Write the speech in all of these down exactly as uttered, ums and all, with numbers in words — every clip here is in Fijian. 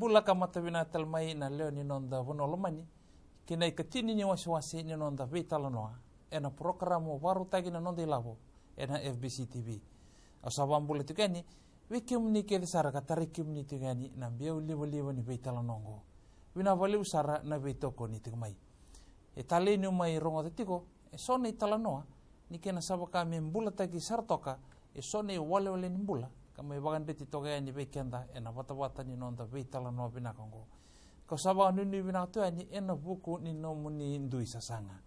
Bula ka mata vinaka tale mai na lewe ni noda vanua lomani ki na ikatini ni wasewase ni noda veitalanoa ena porokaramu vakarautaki na Noda iLavo ena F B C T V. Au sa vakabula tiko yani vei kemuni kece sara ka tarai kemuni tiko yani na biau livaliva ni veitalanoa oqo. Vinaka vakalevu sara na veitokoni tiko mai. E talei niu mai rogoca tiko e so na italanoa ni kena sa vaka me bulataki sara toka e so na iwalewale ni bula ka mai vakadreti toka yani vei keda ena vatavata ni noda veitalanoa vinaka oqo. Kau sa vakanuinui vinaka tu yani ena vuku ni nomuni dui sasaga.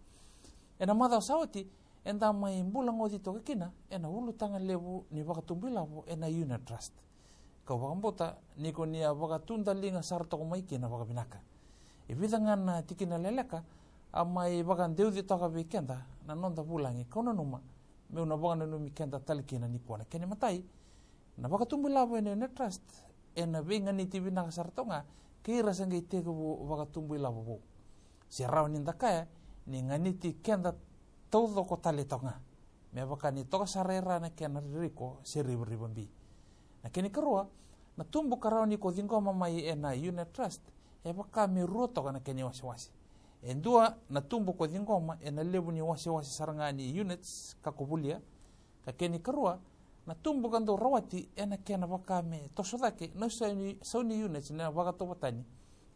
Ena macawa sa oti eda mai bulagoci toka kina ena ulutaga levu ni vakatubuilavo ena Unit Trust. Kau vakabauta ni ko ni a vakatudaliga sara toka mai kina vakavinaka. E vica ga na tikina leleka a mai vakadeuci toka vei keda na noda vulagi, kau nanuma meu na vakananumi keda tale kina nikua. Na kena imatai, na vakatubuilavo ena Unit Trust ena veiganiti vinaka sara toka ga kei ira sa qai tekivu vakatubuilavo vou. Se rawa ni da kaya ni ganiti keda taucoko tale toka ga me vaka ni toka sara e ra na kena ririko se rivarivabi. Na kena ikarua, na tubu ka rawa ni ko ciqoma mai ena Unit Trust e vaka me rua toka na kena iwasewase. E dua na tubu ko ciqoma ena levu ni wasewase sara ga ni units ka ko volia. Ka kena ikarua, na tubu ka dau rawati ena kena vaka me toso cake na sau ni, sau ni units na vakatauvatani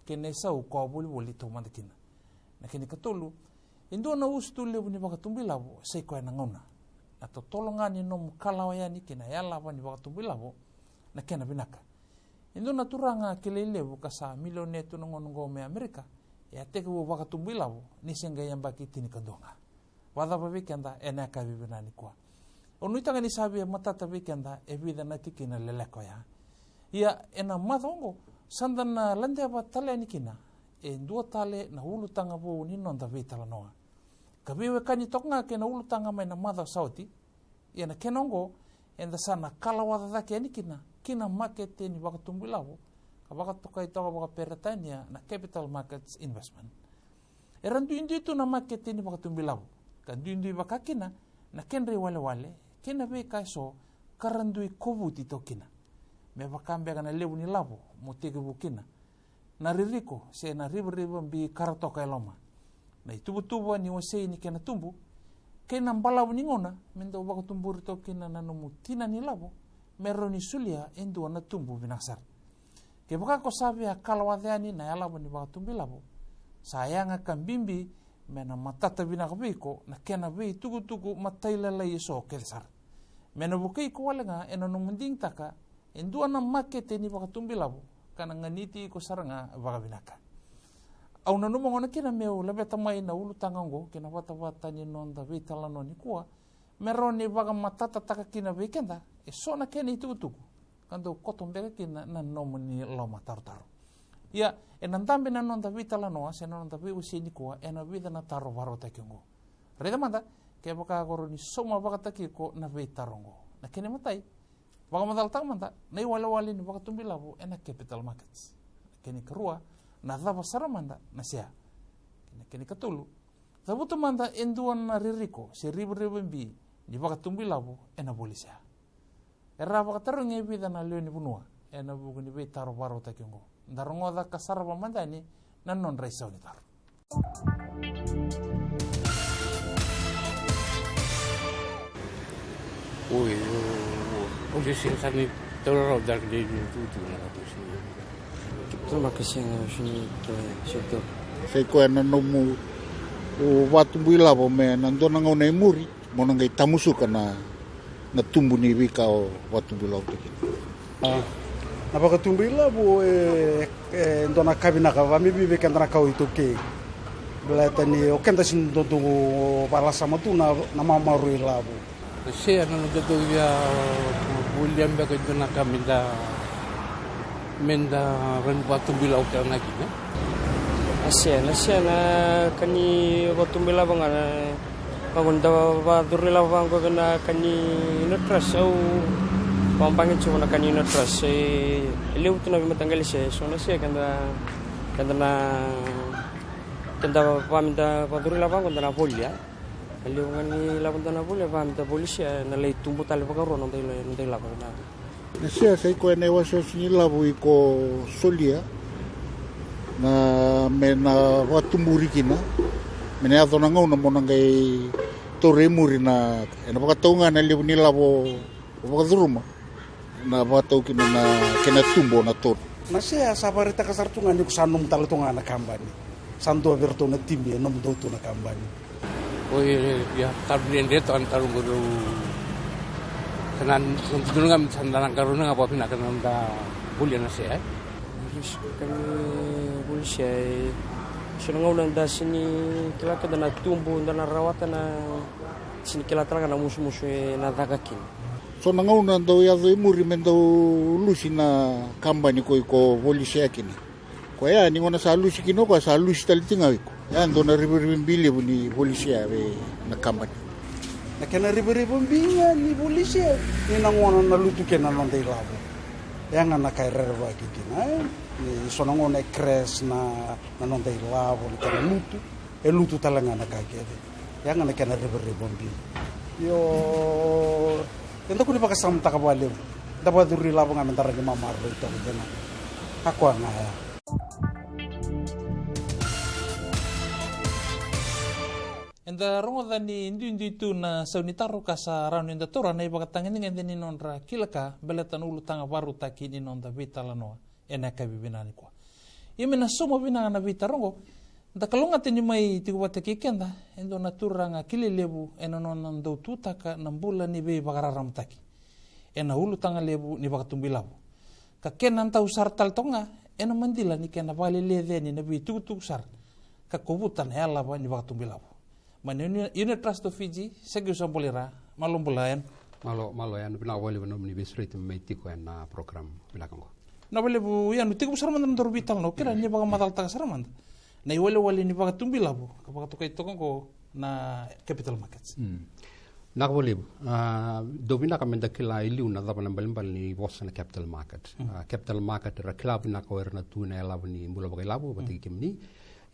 kei na isau ko a volivoli taumada kina. Na kena ikatolu, e dua na usutu levu ni vakatubuilavo sa i koya na gauna. Na totolo ga ni nomu kalawa yani ki na yalava ni vakatubuilavo na kena vinaka. E dua na turaga kilai levu ka sa milionea tu na gauna oqo mai Amerika e a tekivu vakatubuilavo ni se qai yabaki tinikadua ga. Vakacava vei keda ena yakavi vinaka nikua? Au nuitaka ni sa via matata vei keda e vica na tikina leleka oya. Ia ena macawa oqo sa da na ladeva tale yani kina e dua tale na ulutaga vou ni noda veitalanoa. Ka veiwekani toka ga kei na ulutaga mai na macawa sa oti. Ia na kena oqo eda sa na kalawaca cake yani kina ki na makete ni vakatubuilavo ka vakatokai toka vakaperetania na capital markets investment. Era duidui tu na makete ni vakatubuilavo ka duidui vaka kina na kedra iwalewale kei na veika eso ka ra dui kovuti toka kina. Me vaka beka na levu ni lavo mo tekivu kina, na ririko se na rivarivabi ka ra toka e loma, na ituvatuva ni wasei ni kena tubu, kei na balavu ni gauna me dau vakatuburi toka kina na nomu tina ni lavo me rawa ni solia e dua na tubu vinaka sara. Kevaka ko sa via kalawaca yani na yalava ni vakatubuilavo, sa yaga ka bibi me na matata vinaka vei iko na kena veitukutuku matailalai eso kece sara. Me na vukei iko wale ga ena nomu digitaka e dua na makete ni vakatubuilavo ka na ganiti iko sara ga vakavinaka. Au nanuma gona kina meu laveta mai na ulutaga oqo ki na vatavata ni noda veitalanoa nikua me rawa ni vakamatatataka kina vei keda e so na kena itukutuku ka dau koto beka kina na nomuni lomatarotaro. Ia ena dabe na noda veitalanoa se na noda veiwasei nikua ena vica na taro vakarautaki oqo. Raica mada kevaka ko rawa ni sauma vakataki iko na veitaro oqo. Na kena imatai, vakamacalataka mada na iwalewale ni vakatubuilavo ena capital markets. Na kena ikarua, na cava sara mada na sea. Na kena ikatolu, cavuta mada e dua na ririko se rivarivabi ni vakatubuilavo ena voli sea. Era vakatarogi e vica na lewe ni vanua ena vuku ni veitaro vakarautaki oqo. Da rogoca ka sarava mada yani na nodra isau ni taro. Oi, o, o, o se sega sara ni taura rawa dara ki na itukutuku na ka tu. Toma ka sega, o sega ni taura, sega ni taura. Sa i koya na nomu, o, vakatubuilavo me na dua na gauna e muri mo na qai tamusuka na, na tubu ni veika o vakatubuilavo tu kina. A, na vakatubuilavo e, e dua na ka vinaka, vakabibi vei keda na kawa iTaukei. Baleta ni o keda sega ni dodonu vakalasama tu na, na mamarua ilavo. Na sea na noda dau via volia beka e dua na ka me da, me da rawa ni vakatubuilavo kece ga kina. Na sea, na sea na ka ni vakatubuilavo ga na Vaqo ni da vacuru ilavo vaqo vei na ka ni Unit Trust, au vabagi tiko na ka ni Unit Trust. E levu tu na veimataqali sea, e so na sea keda, keda na, keda va me da vacuru ilavo vaqo da na volia. E levu ga ni ilavo da na volia, va me da voli sea na lai tubu tale vakarua na noda ilavo na. Na sea sa i koya na iwasewase ni lavo iko solia Na me na vakatuburi kina, me na yaco na gauna mo na qai taura i muri na, ena vakatau ga na levu ni lavo o vakacuruma, na vakatau kina na kena tubu o na tolu. Na sea sa vakaraitaka sara tu ga ni ko sa nomu tale tu ga na kabani. Sa dua vei iratou na timi e nomudou tu na kabani. Oi, ia, tabu ni dre toka na taru qo rau. Sa na, sa na dudunu ga me sa da na qarauna ga vakavinaka na noda volia na sea, e? Risi ka me voli sea, e. So na gauna da sini kila keda na tubu, da na rawata na, sini kila tale ga na musumusu e na caka kina. So na gauna dau yaco i muri me dau lusi na kabani ko iko voli sea kina. Koya ni gauna sa lusi kina o koya sa lusi tale tiko ga o iko. Ya dua na rivarivabi levu ni voli sea vei na kabani. Na kena rivarivabi ga ni voli sea ni na gauna na lutu kina na noda ilavo. Ya ga na ka e rerevaki kina, e? Ni so na gauna e crash na, na noda ilavo, na kena lutu. E lutu tale ga na ka kece. Ya ga na kena rivarivabi. Io, eda kua ni vakasamataka vakalevu. Da vakacuru ilavo ga me da rawa ni mamaroroi toka kina. A koya ga ya. Eda rogoca ni duidui tu na sau ni taro ka sa rawa ni da taura na ivakatagedegede ni nodra kila ka baleta na ulutaga vakarautaki ni noda veitalanoa ena yakavi vinaka nikua. Ia me na sauma vinaka na veitaro oqo, da kalougata ni mai tiko vata kei keda e dua na turaga kilai levu ena nona dau tutaka na bula ni veivakararamataki ena ulutaga levu ni vakatubuilavo. Ka kena dau sara tale toka ga ena madila ni kena vakaleleci yani na veitukutuku sara ka kovuta na yalava ni vakatubuilavo. Mai na Uni-, Unit Trust of Fiji, Segiu Sabolira, malo bula Yanu. Malo, malo Yanu, vinaka vakalevu na nomuni veisureti me mai tiko ena program vinaka oqo. Vinaka vakalevu Yanu, tekivu sara mada na nodaru veitalanoa, kerea ni vakamacalataka sara mada na iwalewale ni vakatubuilavo ka vakatokai toka oqo na capital markets. Mm. Vinaka vakalevu. A, dau vinaka me da kila e liu na cava na ibalebale ni vosa na capital market. Mm. A, capital market era kila vinaka o ira na tu ena yalava ni bula vakailavo, vata kei kemuni.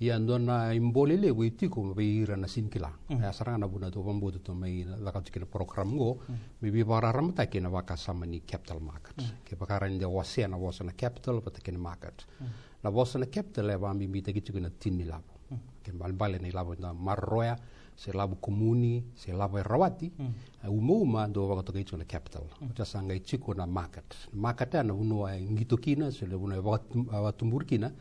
Ia dua na ibole levu e tiko vei ira na sini kila. Mm. Ya sara ga na vuna tou vakabauta tou mai caka tiko na program oqo, mm, me veivakararamataki na vakasama ni capital market. Mm. Kevaka rawa ni da wasea na vosa na capital vata kei na market. Mm. Na vosa na capital e vakabibitaki tiko ena tini na ilavo. Mm. Kena ibalebale na ilavo eda maroroya, se lavo kumuni, se lavo e rawati, mm, e umauma dau vakatokai tiko na capital. Mm. Oti ya sa qai tiko na market. Market ya na vanua e qito kina, se na vanua e vakatu-, vakatuburi kina,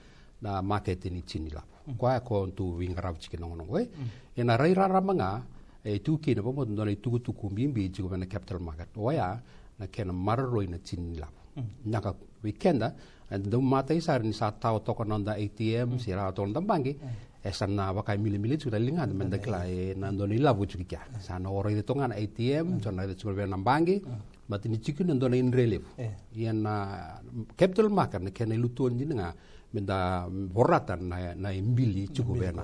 na makete ni tini na ilavo. Mm. Koya ko tou veiqaravi tiko ena gauna oqo, e. Mm. Ena rai rarama ga, e tu kina, vakabauta dua na itukutuku bibi tiko vei na capital market. Oya, na kena maroroi na tini na ilavo. Mm. Vinaka vei keda, e dau matai sara ni sa tawa toka na noda A T M, mm, se rawa toka na noda baqe, mm, e sa na vaka e milamila tiko na ligada, me da kila e na dua na ilavo tiko kea. Mm. Sa na raica toka ga na A T M, mm, sa na raica tiko vei na baqe, mm, baleta ni tiko kina dua na idre levu. E. Ia na capital market, na kena ilutu dina ga, me da vorata na, na ibili tiko vei na,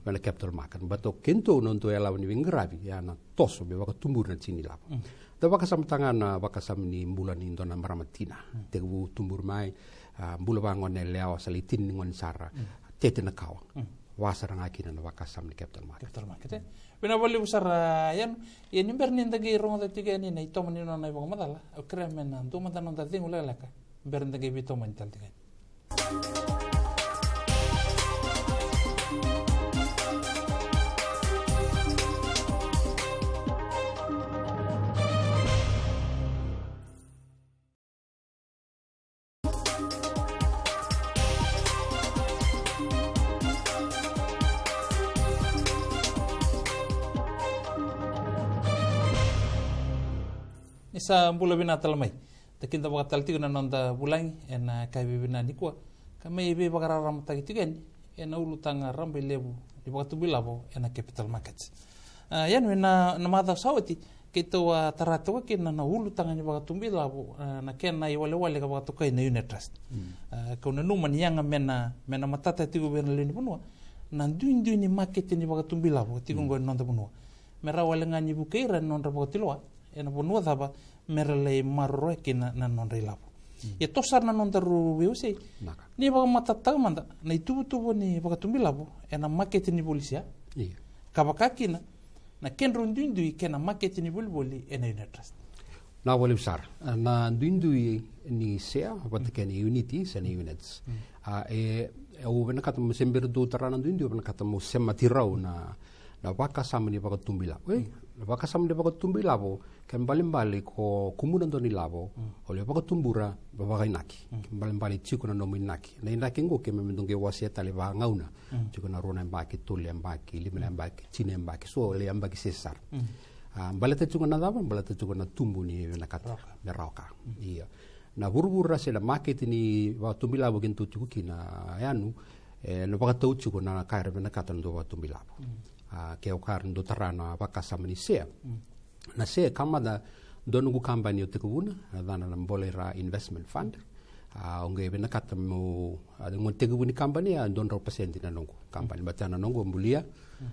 vei na capital market. Baleta o kedatou na nodatou yalava ni veiqaravi, ya na toso me vakatuburi na tini na ilavo. Mm. Da vakasamataka ga na vakasama ni bula ni dua na marama tina. Mm. Tekivu tuburi mai, a, bula vaka gone yalewa, sa lai tini ni gone sara, mm, tete na kawa. Mm. Vaka sara ga kina na vakasama ni capital market. Capital market, e. Vinaka vakalevu sara Yanu, ia ni bera ni da qai rogoca tiko yani na itomani ni nona ivakamacala, au kerea me na dua mada na noda cegu lekaleka, bera ni da qai veitomani tale tiko yani. Ni sa bula vinaka tale mai. Da kidavaka tale tiko na noda vulagi ena yakavi vinaka nikua, ka mai veivakararamataki tiko yani ena ulutaga rabailevu ni vakatubuilavo ena capital markets. A, Yanu, ena, na macawa sa oti, keitou a tara toka kina na ulutaga ni vakatubuilavo, a, na kena iwalewale ka vakatokai na unit trust. Mm. A, kau nanuma ni yaga me na, me na matata tiko vei ira na lewe ni vanua na duidui ni makete ni vakatubuilavo tiko, mm, oqo ena noda vanua. Me rawa wale ga ni vukei ira ena nodra vakatulewa ena vanua cava me ra lai maroroya kina na nodra ilavo. Mm. Ia toso sara na nodaru veiwasei. Vinaka. Ni vakamatatataka mada na ituvatuva ni vakatubuilavo ena makete ni voli sea. Io. Ka vaka kina na kedrau duidui kei na makete ni volivoli ena unit trust. Vinaka vakalevu sara. Na duidui ni sea vata kei na unit, se na units. Mm. A, e, E, au vinakata mo se bera dou tara na duidui, au vinakata mo semati rau na, na vakasama ni vakatubu ilavo. E, na vakasama ni vakatubu ilavo, ke balebale ko kumuna dua ni lavo, o lai vakatubura, vakainaki. Ke balebale tiko na nomu inaki. Na inaki oqo ke me dou qai wasea tale vagauna. Tiko na rua na yabaki, tolu na yabaki, lima na yabaki, tini na yabaki, so lai yabaki sese sara. A, baleta tiko na cava, baleta tiko na tubu ni vinakata me rawa ka. Ia. Na vuravura se na maketi ni vakatubu ilavo keitou tiko kina, Yanu, e, na vakatau tiko na ka era vinakata na dau vakatubu ilavo. A, ke o ka era dau tara na vakasama ni sea. Na sea, ka mada, dua noqu kabani au tekivuna, na yacana na Bolera Investment Fund. A, au qai vinakata meu, a, noqu tekivu ni kabani, a, dua drau pasede na noqu kabani. Baleta na noqu bulia.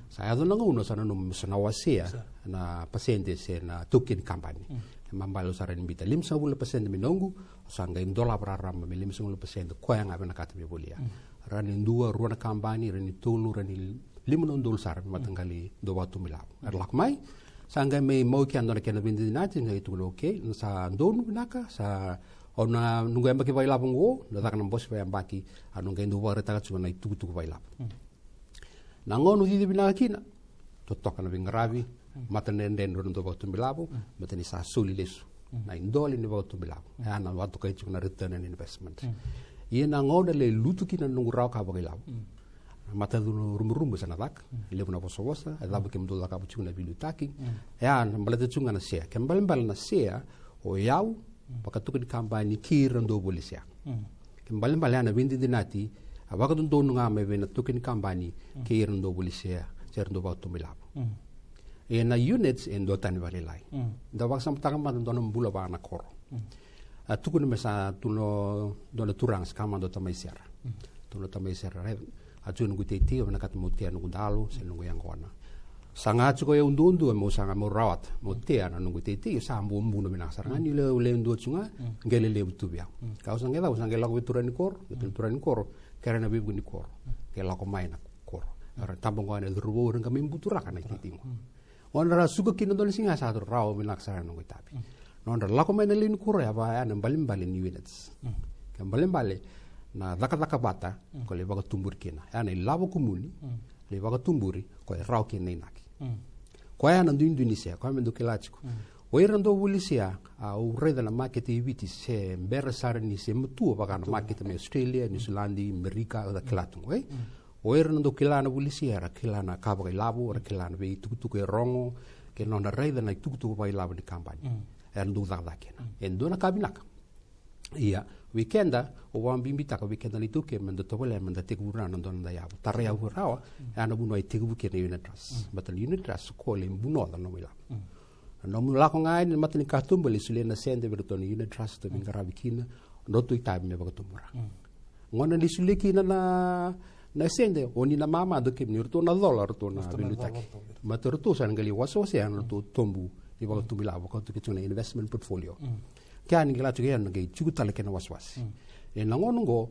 Sa yaco na gauna sa nanuma meu sa na wasea na pasede se na taukei ni kabani. E, baleta au sa rawa ni biuta limasagavulu na pasede me noqu, au sa qai dolava raraba me limasagavulu na pasede, koya ga vinakata me volia. Rawa ni dua, rua na kabani, rawa ni tolu, rawa ni lima na udolu sara me mataqali dau vakatubu ilavo. Era lako mai, sa qai mai mau kea dua na kena veidinadinati, qai tukuna, okay, sa donu vinaka, sa, au na, noqu yabaki vakailavo oqo, na caka na bose vakayabaki, au na qai dau vakaraitaka tiko na itukutuku vakailavo. Na gauna au cici vinaka kina, totoka na veiqaravi, mata dredre ni dau vakatubu ilavo, baleta ni sa soli lesu na idole ni vakatubu ilavo. E, a na vakatokai tiko na return on investment. Ia na gauna lai lutu kina na noqu rawa ka vakailavo. Matacudru ruburubu sa na caka, e levu na vosavosa, e cava kemudou cakava tiko na veiliutaki. E, a na baleta tiko ga na sea, ke balebale na sea, o yau, vakataukei ni kabani kei ira dau voli sea. Ke balebale a na veidinadinati, a vakadodonu ga mai vei na taukei ni kabani, kei ira dau voli sea, se ira dau vakatubu ilavo. E na units e duatani vakalailai. Da vakasamataka mada dua na bula va na koro. A tukuna me sa tu na dua na turaga se ka mada o tamai sere. Tu na tamai sere, a tu noqu teitei, au vinakata meu tea noqu dalo, se noqu yaqona. Sa ga tiko e au duadua meu sa ga meu rawata meu tea na noqu teitei, sa bobuna vinaka sara ga ni lewe, lewe dua tiko ga, qai lelevu tu vei au. Ka au sa qai cava, au sa qai lako vei turaga ni koro, vei turaga ni koro, kerea na veivuke ni koro. Qai lako mai na koro. Era tabagone, cauravou, era qai mai buturaka na iteitei qo. Gauna ra suka kina dua na siga sa rawa vinaka sara na noqu itavi. Nodra lako mai na lewe ni koro ya, va ya na balebale ni units. Ke balebale na cakacaka vata, ko lai vakatuburi kina. Ya na ilavo kumuni, lai vakatuburi, ko e rawa kina na inaki. Koya na duidui ni sea, koya me dou kila tiko. O ira dau voli sea, a, au raica na makete i Viti se bera sara ni se matua vaka na makete mai Australia, Niusiladi, Merika, au sa kila tu, e? O ira na dau kila na voli sea, era kila na ka vakailavo, era kila na veitukutuku e rogo, kei na nodra raica na itukutuku vakailavo ni kabani. Era dau cakacaka kina. E dua na ka vinaka. Ia, vei keda, au vakabibitaka vei keda na iTaukei, me da tovolea me da tekivu rawa na dua na yavu. Tara yavu rawa, ya na vanua e tekivu kina na unit trust. Baleta na unit trust, ko lai bunoca na nomu ilavo. Na nomu lako ga yani na mata ni katuba, lai solia na sede vei iratou na unit trust, tou veiqaravi kina, ratou itavi me vakatubura. Gauna ni solia kina na, na sede, o ni na mamada, kemuni, ratou na cola, ratou na veiliutaki. Baleta ratou sa na qai lai wasewasea na nodratou tobu ni vakatubu ilavo, vakatau keitou na investment portfolio. Kea ni qai lako tiko ya na qai tiko tale kena wasewase. E na gauna oqo,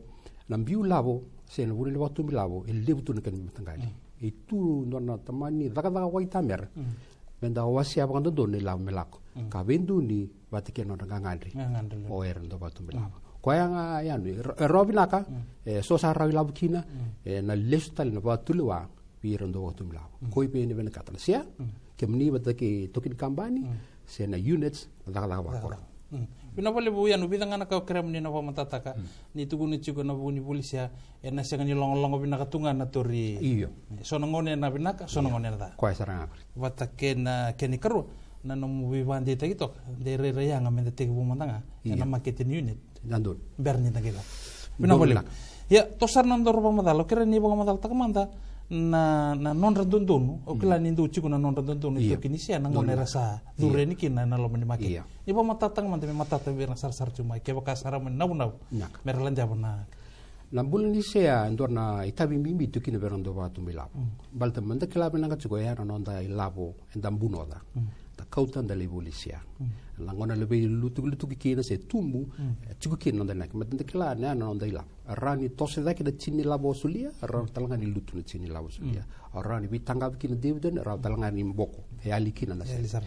na biu lavo, se na vuna ni vakatubu ilavo, e levu tu na kena mataqali. E tu dua na tamani cakacaka vakaitamera. Me da wasea vakadodonu na ilavo me lako. Ka veidonui vata kei na nodra gagadre. Gagadre. O ira na dau vakatubu ilavo. Koya ga yani, e ra-, e rawa vinaka, e so sa rawa ilavo kina, e na lesu tale na vakatulewa, vei ira dau vakatubu ilavo. Ko i vei na vinakata na sea, kemuni vata kei taukei ni kabani, se na units, na cakacaka vakoro. Vinaka vakalevu, Yanu, vica ga na ka au kerea mo ni na vakamatataka, ni tukuna tiko na vu ni voli sea, e na sega ni logaloga vinaka tu ga na tori. Io. So na gauna e na vinaka, so na gauna e na ca. Koya sara ga. Vata kei na, kena ikarua, na nomu veivakadeitaki toka, de rairai yaga me da tekivu mada ga, e na makete ni unit. Bera ni da qai cava. Vinaka vakalevu. Ia, toso sara na nodaru vakamacala, au kerea ni vakamacalataka mada na, na nodra dodonu, au kila ni dou tiko na nodra dodonu, io, taukei ni sea, na gauna era sa curu yani kina na loma ni makete. Ia. Ni vakamatataka mada me matata vei ira na sarasara tiko mai, kevaka sara mai na navunavu. Vinaka. Me ra ladeva na Na bula ni sea e dua na itavi bibi tu kina vei ira na dau vakatubu ilavo. Baleta me da kila vinaka tiko ya na noda ilavo eda bunoca. Da kauta da lai voli sea. Na gauna e lai veilutukilutuki kina se tubu, e tiko kina na noda inaki. Me da kila na ya na noda ilavo. E rawa ni toso cake na tini ni lavo o solia, e rawa tale ga ni lutu na tini ni lavo o solia. E rawa ni veitaqavi kina dividend, e rawa tale ga ni boko. E yali kina na sea.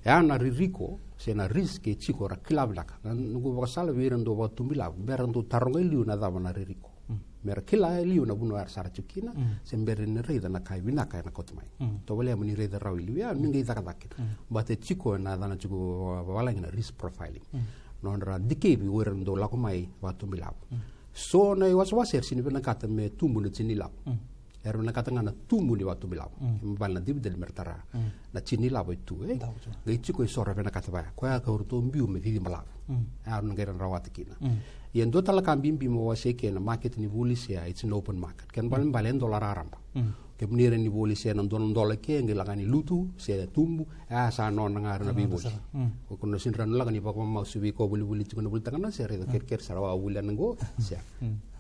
E ya na ririko, se na risk e tiko, ra kila vinaka. Na noqu vakasala vei ira na dau vakatubu ilavo, bera dou taroga e liu na cava na ririko. me ra kila e liu na vanua era sara tiko kina, se bera ni raica na ka e vinaka ena kauta mai. Tovolea mo ni raica rawa i liu ya, ni qai cakacaka kina. Baleta e tiko ena yacana tiko vavalagi na risk profiling. Nodra dikevi o ira na dau lako mai vakatubuilavo. So na iwasewase era sega ni vinakata me tubu na tini ilavo. Era vinakata ga na tubu ni vakatubuilavo. Kena ibalebale na dividend me ra tara. Na tini ilavo e tu, e? Qai tiko eso era vinakata vaya. Koya ka ratou biu me cici balavu. Era na qai ra rawata kina. Ia dua tale na ka bibi mo wasea kina na market ni voli se, it's an open market. Kena ibalebale e dola raraba. Kemuni rawa ni voli se na dua na dola ke, qai lako ga ni lutu se tubu, a sa nona ga ira na veivoli. Ko na sega ni rawa ni lako ni vakamamasu vei koya volivoli tiko na voli tagana se raica kerekere sara, au a voli ena qo se.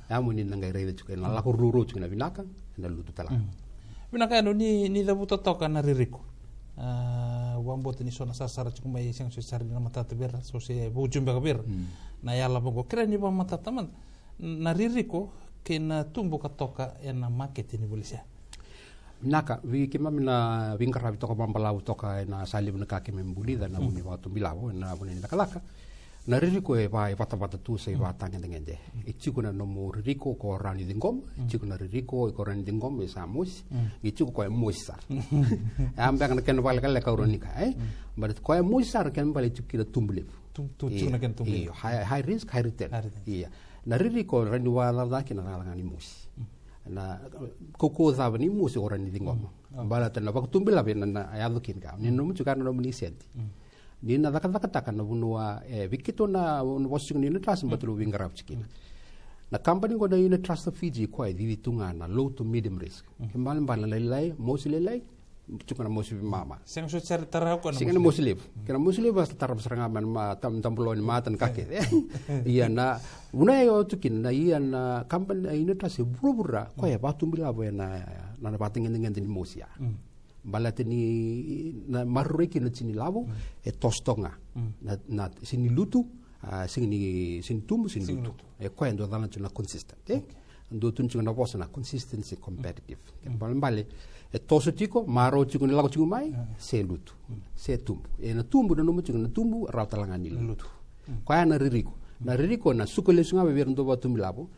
Ia mo ni na qai raica tiko ena lako ruarua tiko na vinaka, ena lutu tale ga. Vinaka Yanu, ni, ni cavuta toka na ririko. A, au vakabauta ni so na sarasara tiko mai e sega soti sara ni na matata vei ira, so se vucu beka vei ira na yala vaqo. Kerea ni vakamatata mada na ririko kei na tubu ka toka ena makete ni voli sea. Vinaka, vei keimami na veiqaravi toka vakabalavu toka ena sa levu na ka keimami vulica ena vu ni vakatubuilavo, ena vu ni cakacaka. Na ririko e va, e vatavata tu se e vatagedegede. E tiko na nomu ririko ko rawa ni ciqoma, e tiko na ririko ko rawa ni ciqoma e sa mosi, e tiko koya e mosi sara. E a beka na kena vakalekaleka au rawa ni kaya, e? But koya e mosi sara kena ibalebale e tiko kina tubu levu. Tu, tu, tiko na kena tubu levu. Io, high, high risk, high return. High return. Ia. Na ririko rawa ni vakacavacava kina na cakacaka ni mosi. Na kaukauwa cava ni mosi ko rawa ni ciqoma. Baleta na vakatubuilavo na, na yaco kina ka ni nomu tiko na nomuni sede. Ni na cakacakataka na vanua, e, vei keitou na, na vosa tiko ni unit trust, baleta au veiqaravi tiko kina. Na company qo na Unit Trust of Fiji, koya e cici tu ga na low to medium risk. Kena ibalebale na lailai, mosi lailai, tiko na mosi veimama. Sega soti sara ni tara koya na mosi levu. Sega na mosi levu. Kena mosi levu, a sa tarava sara ga mai na ma-, tam-, tabuloni mata na ka kece. Ia na, vanua e o tu kina, na ia na company, na Unit Trust e vuravura, koya e vakatubuilavo ena, na, na vatagedegede ni mosi ya. Baleta ni na maroroi kina na tini ilavo, e toso toka ga. Na, na sega ni lutu, a, sega ni, sega ni tubu, sega ni lutu. E koya e dua cala tiko na consistent, e? Dua tu tiko na vosa na consistency competitive. Kena ibalebale, e toso tiko, marau tiko ni lako tiko mai, se lutu, se tubu. E na tubu, na nomu tiko na tubu, rawa tale ga ni lutu. Koya na ririko. Na ririko na suka lesu ga vei ira dau vakatubuilavo,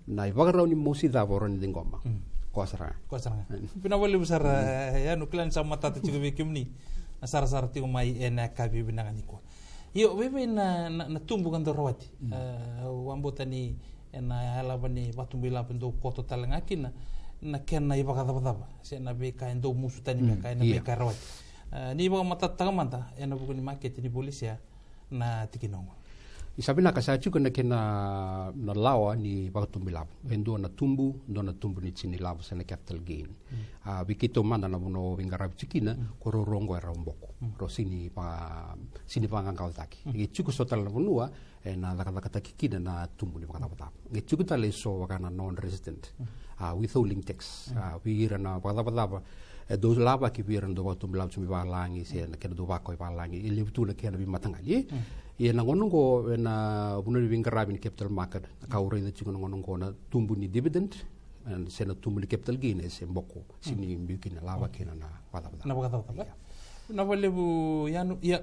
na ivakarau ni mosi cava o rawa ni ciqoma. Koya sara ga. Koya sara ga. Vinaka vakalevu sara, e, Yanu, kila ni sa matata tiko vei kemuni na sarasara tiko mai ena yakavi vinaka nikua. Io, vei na, na, na tubu ka dau rawati. E, au vakabauta ni ena yalava ni vakatubuilavo e dau koto tale ga kina na kena ivakacavacava se na veika e dau musu tani beka ena veika e rawati. E, ni vakamatatataka mada ena vuku ni makete ni voli sea na tikina oqo. Ni sa vinaka, sa tiko na kena na lawa ni vakatubuilavo. E dua na tubu, dua na tubu ni tini ilavo se na capital gain. A, vei keitou mada na vanua au veiqaravi tiko kina, ko rau rau oqo e rau boko. Rau sega ni va, sega ni vaqaqacotaki. E tiko so tale na vanua e na cakacakataki kina na tubu ni vakacavacava. E tiko tale eso vaka na non-resident, a, withholding tax, a, vei ira na vakacavacava e dau lavaki vei ira na dau vakatubuilavo tiko mai valagi se na kena dau vakau i valagi. E levu tu na kena veimataqali. Ia na gauna oqo ena vanua ni veiqaravi ni capital market, na ka au raica tiko na gauna oqo na tubu ni dividend, e, se na tubu ni capital gain, e se boko, sega ni biu kina, lava kina na vakacavacava. Na vakacavacava. Ia. Vinaka vakalevu Yanu, ia,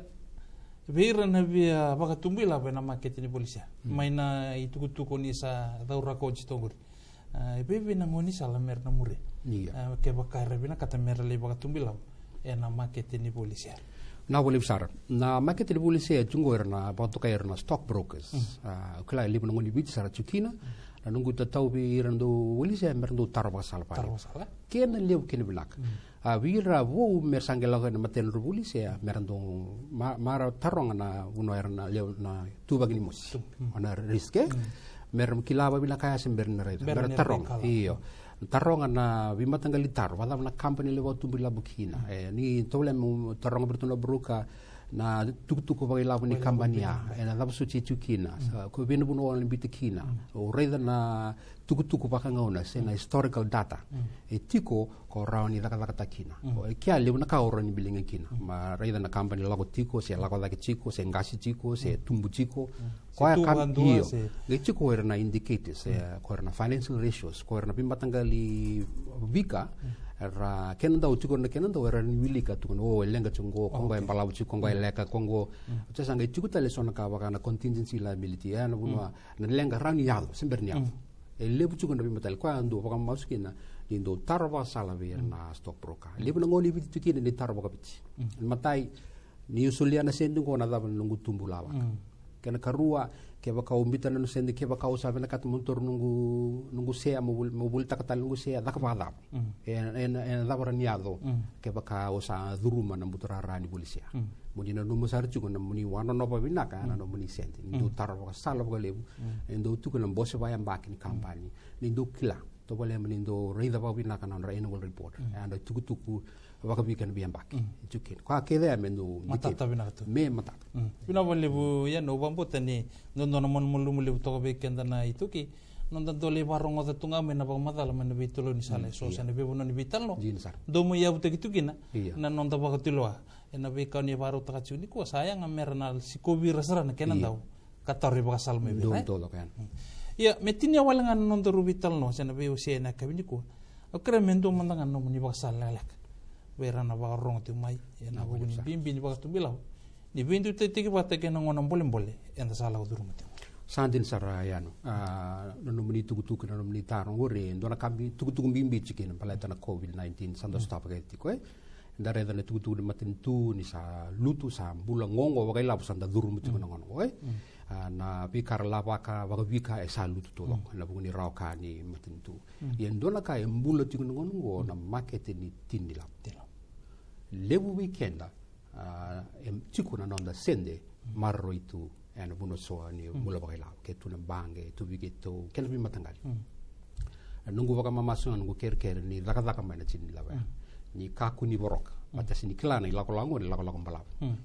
vei ira na via vakatubuilavo ena makete ni voli sea. Mai na itukutuku ni sa cauraka oti toka qori. A, e vei vei na gaunisala mera na muria. Ia. A, kevaka era vinakata mera lai vakatubuilavo ena makete ni voli sea. Vinaka vakalevu sara. Na makete ni voli sea e tu qo era na vakatokai era na stock brokers. A, au kila e levu na gone ni Viti sa ra tu kina. Na noqu itatau vei ira na dau voli sea mera dau taro vakasala vale. Taro vakasala. Kena levu kena vinaka. A, vei ira vou mera sa qai lako ena matena rau voli sea mera dau ma-, mara taroga na vanua era na lewe na tuvaki ni mosi. Tu. O na risk, e? Mera kila vakavinaka ya se bera ni raica. Bera ni raica. Mera taroga. Io. Taroga na veimataqali taro, vakacava na company e lai vakatubuilavo kina. E, ni tovolea mo taroga vei iratou na broker na tukutuku vakailavo ni company ya. E na cava soti e tu kina. Sa, ko vei na vanua o na biuta kina. O raica na tukutuku vakagauna se na historical data. E tiko ko rawa ni cakacakataka kina. O, e kea levu na ka o rawa ni biliga kina. Ma raica na company lako tiko, se lako cake tiko, se qase tiko, se tubu tiko. Koya ka, io. Qai tiko ko ira na indicators, e, ko ira na financial ratios, ko ira na veimataqali vika, era kena dau tiko na kena dau era ni wilika tiko na, o, e leqa tiko qo, ko qo e balavu tiko, ko qo e leka, ko qo. Oti sa qai tiko tale so na ka vaka na contingency liability, e, na vanua, na leqa rawa ni yaco, se bera ni yaco. E levu tiko na veimataqali koya dou vakamamasu kina, ni dou taro vakasala vei ira na stock broker. Levu na gauna e Viti tu kina ni taro vakaviti. Matai, ni o solia na sede qo, na cava na noqu tubu lavaka. Kena karua, kevaka o biuta na noqu sede, kevaka o sa vinakata mo toro noqu, noqu sea, mo voli, mo volitaka tale noqu sea, caka vakacava. E, e, e na cava ra ni yaco, kevaka o sa curuma na buturara ni voli sea. Mo ni nanuma sara tiko na mo ni wanonova vinaka na nomuni sede. Ni dou taro vakasala vakalevu. E dou tiko na bose vakayabaki ni kabani. Ni dou kila. Tovolea mo ni dou raica vakavinaka na nodra annual report. E a dra tukutuku vakavika na veiyabaki. Tiko kina. Koya kece ya me dou matata vinaka tu. Me matata. Vinaka vakalevu, ia au vakabauta ni dodonu na malumalumu levu toka vei keda na iTaukei. Noda dau lai vakarogoca tu ga mai na vakamacala mai na veitolo ni sala eso, sa na veivanua ni veitalanoa. Dina sara. Dou mai yavutaki tu kina na noda vakatulewa. E na veika ni vakarautaka tiko nikua, sa yaga me ra na sikovi ira sara na kena dau ka taro ivakasala mai vei ira. Ia, me tinia wale ga na nodaru veitalanoa se na veiwasei e na yakavi nikua. Au kerea me dua mada ga na nomuni vakasala lekaleka vei ira na vakarorogo tiko mai e na vuku ni bibi ni vakatubuilavo, ni veiduiduitaki vata kei na gauna bolebole eda sa lako curuma tiko. Sa dina sara, Yanu. A, na nomuni tukutuku, na nomuni taro qori, e dua na ka bi, tukutuku bibi tiko kina baleta na COVID nineteen, sa dau sotava kece tiko, e. Da raica na tukutuku ni matanitu ni sa lutu, sa bula qoqo vakailavo, sa da curuma tiko na gauna qo, e. A, na veika ra lavaka vakavika e sa lutu taucoko e na vuku ni rawa ka ni matanitu. Ia e dua na ka e bula tiko na gauna qo na makete ni tini ni lavo. Levu vei keda, a, e tiko na noda sede maroroi tu e na vanua so ni bula vakailavo, ke tu na baqe, tu vei keitou, kei na veimataqali. Na noqu vakamamasu ga, noqu kerekere ni cakacaka mai na tini ni lavo ya. Ni kakua ni voroka. Baleta se ni kila na ilakolako qo ni lakolako balavu.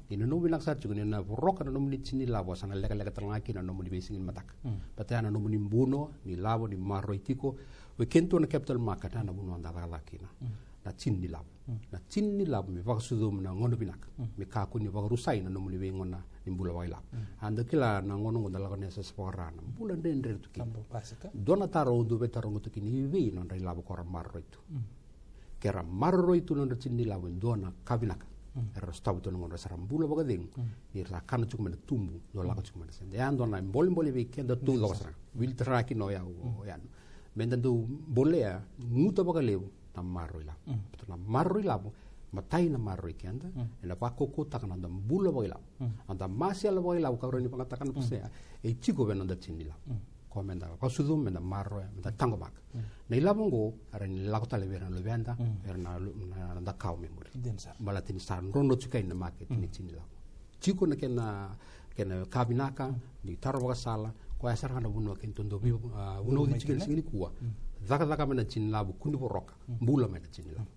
Ni nanuma vinaka sara tiko ni na voroka na nomuni tini ni lavo, sa na lekaleka tale ga kina na nomuni veisiga ni mataka. Baleta ya na nomuni buno ni lavo ni maroroi tiko. Vei keitou na capital market, ya na vanua da cakacaka kina. Na tini ni lavo. Na tini ni lavo me vakasucuma na gauna vinaka. Me kakua ni vakarusai na nomuni veigauna ni bula vakailavo. A da kila na gauna qo da lako na yasayasa vakara na bula dredre tu kina. Dua na taro au dau veitarogi tu kina, i vei nodra ilavo ko ra maroroi tu. Ke ra maroroi tu nodra tini ni lavo e dua na ka vinaka. Era sotava tu na gauna, sa ra bula vakacegu. Ni ra sa kana tiko mai na tubu, dau lako tiko mai na sede. Ya dua na bolebole vei keda taucoko sara. Wili tara kina o yau, o Yanu. Me da dau bolea, guta vakalevu na maroroi lavo. Baleta na maroroi lavo, matai na maroroi keda, e na vakaukauataka na noda bula vakailavo. Noda masela vakailavo, ka rawa ni vakayagataka na pasede, e tiko vei na noda tini ni lavo. Koya me da vakasucuma, me da maroroya, me da taqomaka. Na ilavo oqo, era ni lako tale vei ira na luveda, vei ira na lu-, na, na noda kawa mai muri. Baleta ni sa drodro tiko kina na makete ni tini ni lavo. Tiko na kena, kena ka vinaka ni taro vakasala, koya sara ga na vanua keitou dau vei, a, vunauci tiko ena siga nikua. Cakacaka mai na tini ni lavo, kua ni voroka, bula mai na tini ni lavo.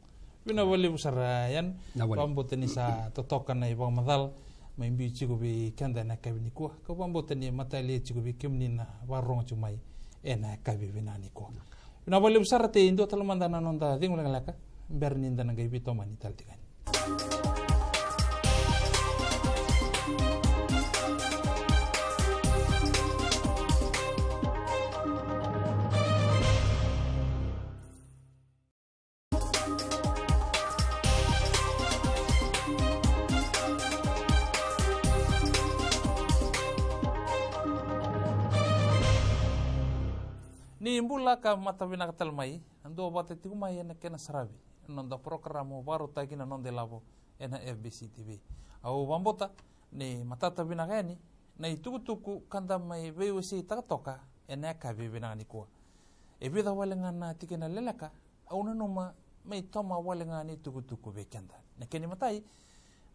Vinaka vakalevu sara, Yanu. Vakabauta ni sa totoka na ivakamacala mai biu tiko vei keda ena yakavi nikua. Kau vakabauta ni matalia tiko vei kemuni na vakarorogo tiko mai ena yakavi vinaka nikua. Vinaka vakalevu sara. Tei dua tale mada na noda cegu lekaleka, bera ni da na qai veitomani tale tiko yani. Ni bula ka mata vinaka tale mai, na dua vata tiko mai ena kena saravi na noda porokaramu vakarautaki na Noda iLavo ena F B C T V. Au vakabauta ni matata vinaka yani na itukutuku ka da mai veiwaseitaka toka ena yakavi vinaka nikua. E vica wale ga na tikina leleka au nanuma me itoma wale ga ni tukutuku vei keda. Na kena imatai,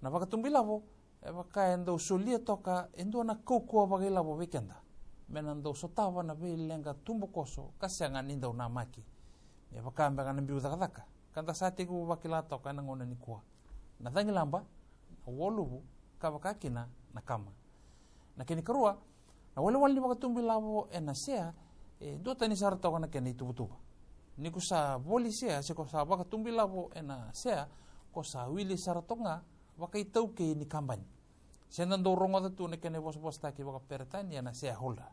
na vakatubu ilavo, e vaka e dau solia toka e dua na kaukauwa vakailavo vei keda me na dau sotava na veileqa tubukoso ka sega ni dau namaki. E vaka beka na biu cakacaka ka da sa tekivu vakila toka ena gauna nikua. Na cagilaba, na waluvu, ka vaka kina na kama. Na kena ikarua, na walewale ni vakatubu ilavo ena sea, e duatani sara toka na kena ituvatuva. Ni ko sa voli sea se ko sa vakatubu ilavo ena sea, ko sa wili sara toka ga vakaitaukei ni kabani. Se da dau rogoca tu na kena ivosavosataki vakaperitania na shareholder.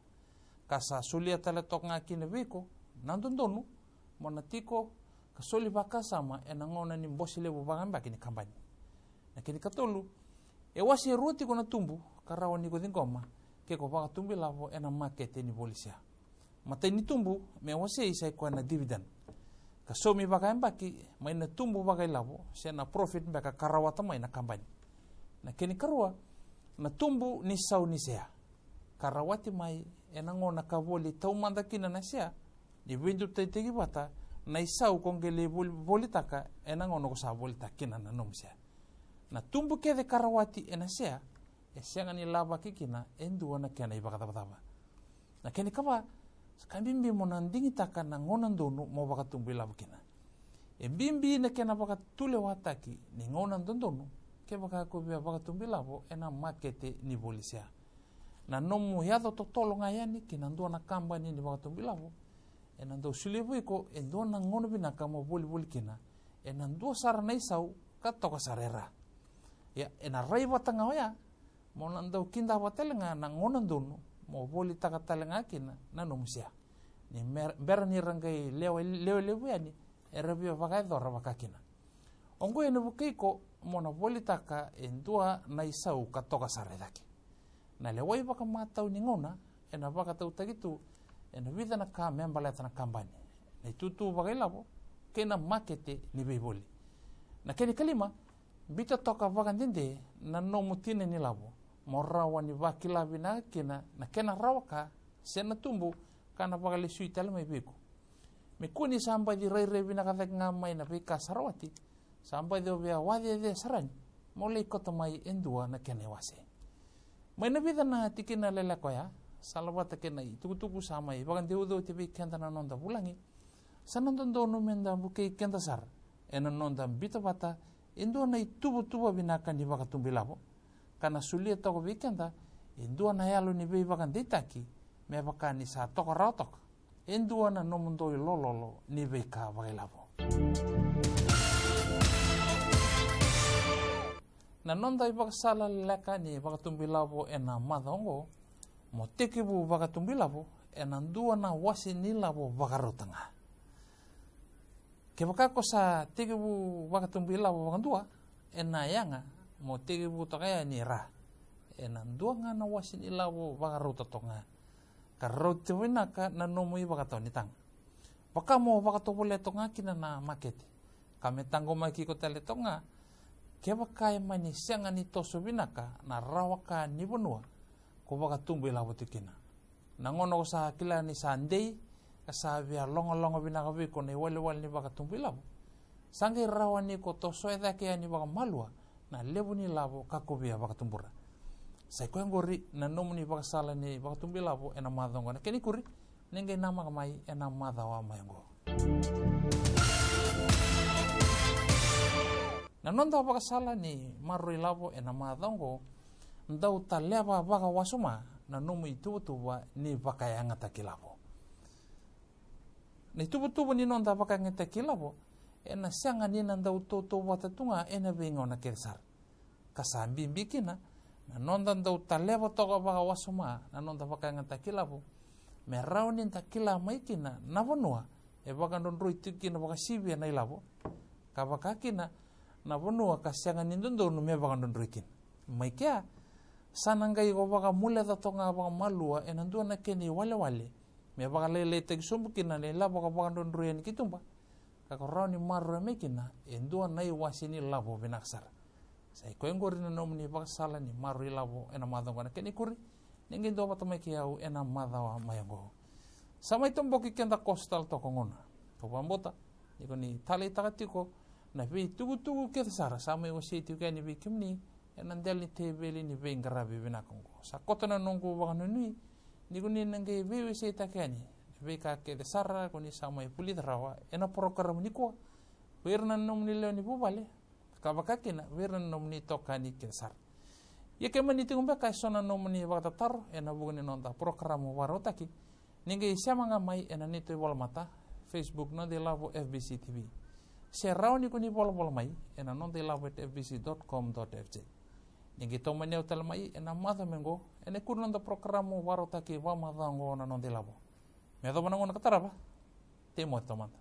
Ka sa solia tale toka ga kina vei iko na dodonu mo na tiko ka soli vakasama ena gauna ni bose levu vakayabaki ni kabani. Na kena ikatolu, e wase rua tiko na tubu ka rawa ni ko ciqoma ke ko vakatubu ilavo ena makete ni voli sea. Matai ni tubu me wasei sa i koya na dividend, ka saumi vakayabaki mai na tubu vakailavo se na profit beka ka rawata mai na kabani. Na kena ikarua, na tubu ni sau ni sea, ka rawati mai ena gauna ka voli taumada kina na sea, ni veidutaitaki vata na isau ko qai lai voli, volitaka ena gauna ko sa volitaka kina na nomu sea. Na tubu kece ka rawati ena sea e sega ni lavaki kina e dua na kena ivakacavacava. Na kena ikava, sa ka bibi mo na digitaka na gauna donu mo vakatubu ilavo kina. E bibi na kena vakatulewataki ni gauna dodonu kevaka ko via vakatubu ilavo ena makete ni voli sea. Na nomu yaco totolo ga yani ki na dua na kabani ni vakatubu ilavo ena dau solia vei iko e dua na gauna vinaka mo volivoli kina ena dua sara na isau ka toka sara e ra. Ia, ena rai vata ga oya mo na dau kidava tale ga na gauna donu mo volitaka tale ga kina na nomu sea, ni mer-, bera ni ra qai lewe, lewe levu yani era via vakayacora vaka kina. Oqo ena vukei iko mo na volitaka e dua na isau ka toka sara e cake. Na lewai vakamatau ni gauna ena vakatautaki tu ena vica na ka me baleta na kabani, na itutu vakailavo kei na makete ni veivoli. Na kena ikalima, biuta toka vakadede na nomu tina ni lavo mo rawa ni vakila vinaka kina na kena rawa ka se na tubu ka na vakalesui tale mai vei iko. Me kua ni sa baci rairai vinaka cake ga mai na veika sa rawati, sa baci o via wacece sara yani mo lai kauta mai e dua na kena iwase. Mai na vica na tikina leleka oya, salavata kei na itukutuku sa mai vakadeuci oti vei keda na noda vulagi, sa na dodonu me da vukei keda sara ena noda biuta vata e dua na ituvatuva vinaka ni vakatubu ilavo, ka na solia toka vei keda e dua na yalo ni veivakadeitaki me vaka ni sa toka rawa toka e dua na nomudou ilololo ni veika vakailavo. Na noda ivakasala leleka ni vakatubu ilavo ena macawa oqo, mo tekivu vakatubu ilavo ena dua na wase ni lavo vakarauta ga. Kevaka ko sa tekivu vakatubu ilavo vakadua, ena yaga mo tekivu toka yani e ra ena dua ga na wase ni lavo vakarauta toka ga, ka rauta vinaka na nomu ivakatawa ni taga. Vaka mo vakatovolea toka ga kina na makete, ka me taqomaki iko tale toka ga kevaka e mani sega ni toso vinaka na rawa ka ni vanua ko vakatubu ilavo tiko kina. Na gauna ko sa kila ni sa dei ka sa via logaloga vinaka vei iko na iwalewale ni vakatubu ilavo, sa qai rawa ni ko tosoya cake yani vakamalua na levu ni lavo ka ko via vakatubura. Sa i koya oqori na nomuni vakasala ni vakatubu ilavo ena macawa oqo. Na kena ikuri, ni qai namaka mai ena macawa mai oqo. Na noda vakasala ni maroroi lavo ena macawa oqo, dau taleva vakawasoma na nomu ituvatuva ni vakayagataki lavo. Na ituvatuva ni noda vakayagataki lavo ena sega ni na dau tautauvata tu ga ena veigauna kece sara, ka sa bibi kina na noda dau taleva toka vakawasoma na noda vakayagataki lavo, me rawa ni da kila mai kina na vanua e vakadrodroi tiko kina vakasivia na ilavo, ka vaka kina na vanua ka sega ni dodonu me vakadrodroi kina. Mai kea, sa na qai ko vakamuleca toka ga vakamalua ena dua na kena iwalewale me vakalailaitaki sobu kina na ilavo ka vakadrodroi yani ki tuba, ka ko rawa ni maroroya mai kina e dua na iwase ni lavo vinaka sara. Sa i koya oqori na nomuni vakasala ni maroroi lavo ena macawa oqo. Na kena ikuri, ni qai duavata mai kei au ena macawa mai oqo. Sa mai toboki keda koso tale toka gauna. Kau vakabauta ni ko ni taleitaka tiko na veitukutuku kece sara sa mai wasei tiko yani vei kemuni ena dela ni teveli ni veiqaravi vinaka oqo. Sa koto na noqu vakanuinui ni ko ni na qai veiwaseitaka yani na veika kece sara ko ni sa mai vulica rawa ena porokaramu nikua vei ira na nomuni lewe ni vuvale, ka vaka kina vei ira na nomuni itokani kece sara. Ia ke mani tiko beka eso na nomuni vakatataro ena vuku ni noda porokaramu vakarautaki, ni qai sema ga mai ena neitou ivolamata Facebook Noda iLavo F B C T V, se rawa ni ko ni volavola mai ena noda iLavo at F B C dot com dot F J. Ni qai tomani au tale mai ena macawa mai oqo ena ikuri ni noda porokaramu vakarautaki vakamacawa oqo na Noda iLavo. Me yacova na gauna ka tarava, tei moce taumada.